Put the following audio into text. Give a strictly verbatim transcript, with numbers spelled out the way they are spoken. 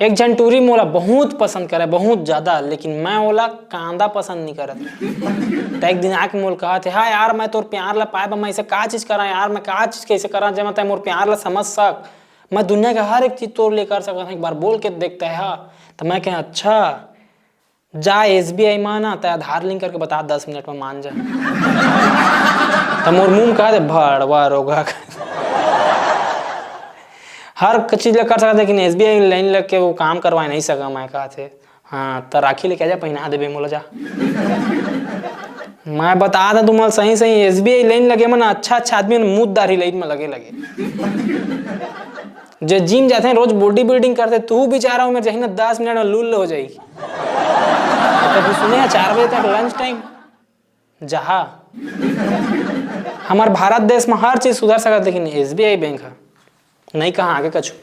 एक झन टूरी मोला बहुत पसंद करे, बहुत ज्यादा, लेकिन मैं ओला कांदा पसंद नहीं करत। त एक दिन आके मोल कहत हे, "हाँ यार, मैं तोर प्यार ला पाए बर मैं ऐसे का चीज करा यार, मैं का चीज कैसे करा, जेमा तै मोर प्यार ला समझ सक? मैं दुनिया के हर एक चीज तोर लिए कर सकत हूँ, एक बार बोल के देखते हा।" त मैं कहे, "अच्छा, जा एसबीआई मा ना, तै आधार लिंक करके बता, दस मिनट में मान जा।" त मोर मुंह में कहा दे, "भड़वा रोगा।" हर चीज ला कर सकत, लेकिन एसबीआई लाइन लग के वो काम करवाए नहीं सका। मैं कहा थे, "हाँ, त राखी लेके आ जा, पहिना देबे मोला, जा।" मैं बता दा तुमन सही सही, एसबीआई लाइन लगे मन अच्छा अच्छा आदमी मन मुद्दारी लाइन में लगे लगे। जे जिम जाते हैं, रोज बॉडी बिल्डिंग करते, तू बेचारा उम्र जाही ना, दस मिनट में लूल हो जाएगी। कभी सुने हैं चार बजे तक लंच टाइम? जहा हमार भारत देश में हर चीज सुधर सकत, लेकिन एसबीआई बैंक है नहीं कहा आगे कछु।